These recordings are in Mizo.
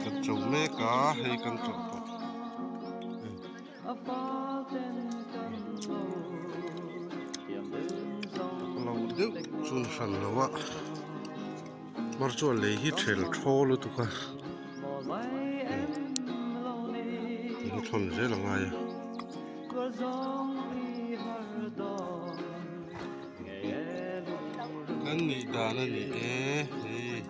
Kan cho mek a hei kan chawlh pawh lo deuh chun hran lo a mar chuan lei hi thel thawl lutuk a hi thawn zel a ngai a. Kan nih dan a ni e hei.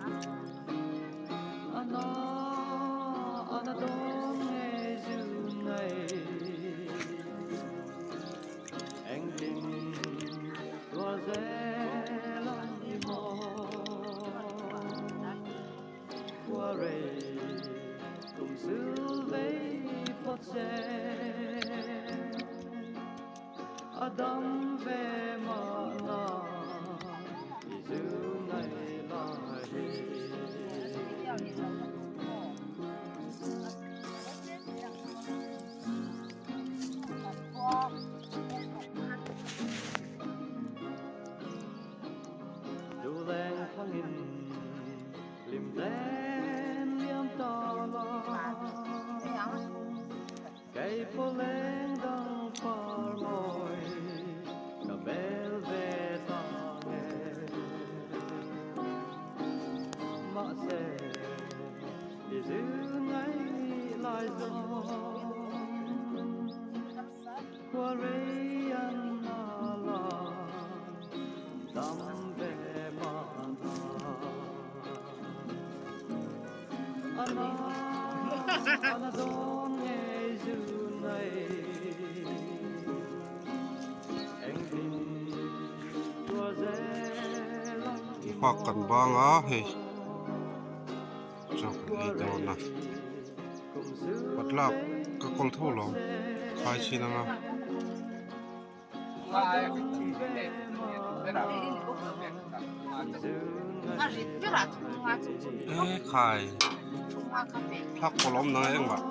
Park kan bang a hei chaw kan ei dawn a patlak ka kawl tho lo khai chhin ang a. E khai thlak pawlh awm nang engmah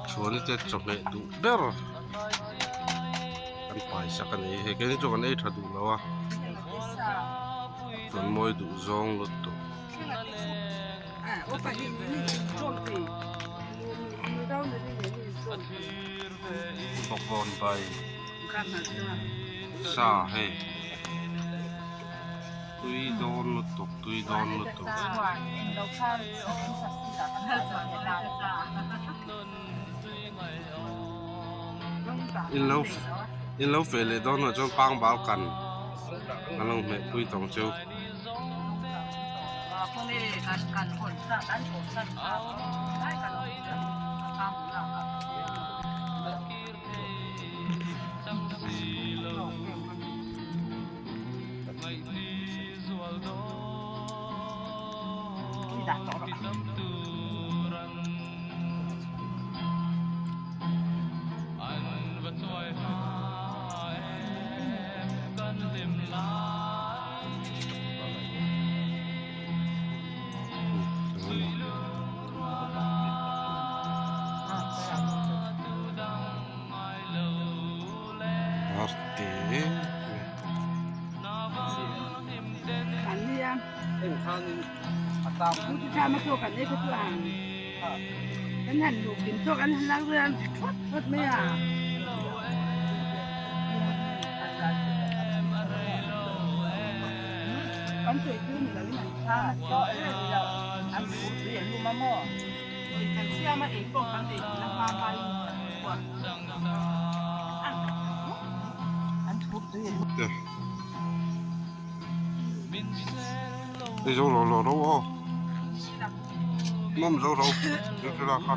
Chhuani te chawhmeh duh ber kan paisak a ni hei keini chu kan ei tha duh lo a chuan mawi duh zawng lutuk. Bawkbawn bai sa hei tui dawn lutuk tui dawn lutuk. In lo in lo feh leh dawn ah chuan pangbal kan an lo hmeh pui tawng cheu. Te Ei zo lo lo ro aw Mawm zo ro Chu chu la kha.